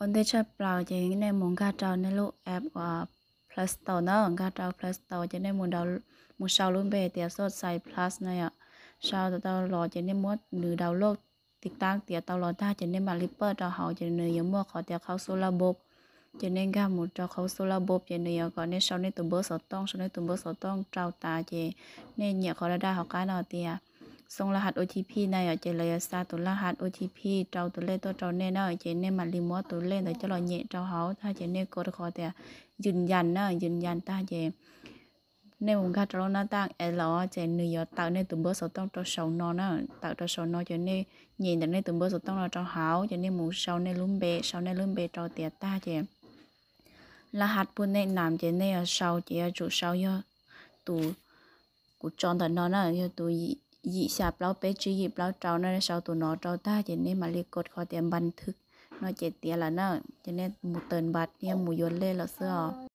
Ua ntej tshaj plaws ces nej mus nkag rau nej lub app uas Play Store na, nkag rau Play Store ces nej mus sau lub npe tias Xov Xais Plus no yom. Sau tau los ces nej muab nws download, tiv tam tias tau los tag ces nej mam li pab rau hauv ces nws yuav muaj qhov tias qhau xu la bob. Ces nej nkag mus rau qhau xu la bob ces nws yuav kom nej sau nej tus npawb xov tooj, sau nej tus npawb xov tooj rau tas ces nej nyem qhov daj daj hauv qab no tias xoo la has O T P na yom, ces lawv yuav xa tus la has O T P rau tus lej tuaj rau nej na, ces nej mam li muab tus lej ntawd coj los nyem rau hauv tag ces nej kov qhov tias yws yas na, yws yas tag ces nej mus nkag rau lub nab taj es los ces nws yuav tawm nej tus npawb xov tooj rau saum no na, tawm rau saum no ces nej nyem ntawm nej tus npawb xov tooj no rau hauv ces nej mus sau nej lub npe, sau nej lub npe rau tiav tag ces la has pub nej nam ces nej yuav sau ces yuav tsum sau yog tus kuv tso ntawm no na, yog tus yim xya plaub peb tsib yim plaub rau na, nej sau tus no rau tag ces nej mam li kov qhov tias npas thwj no ces tiav lawm na, ces nej mus tawm npas thiab mus yuav lej lawm xwb os.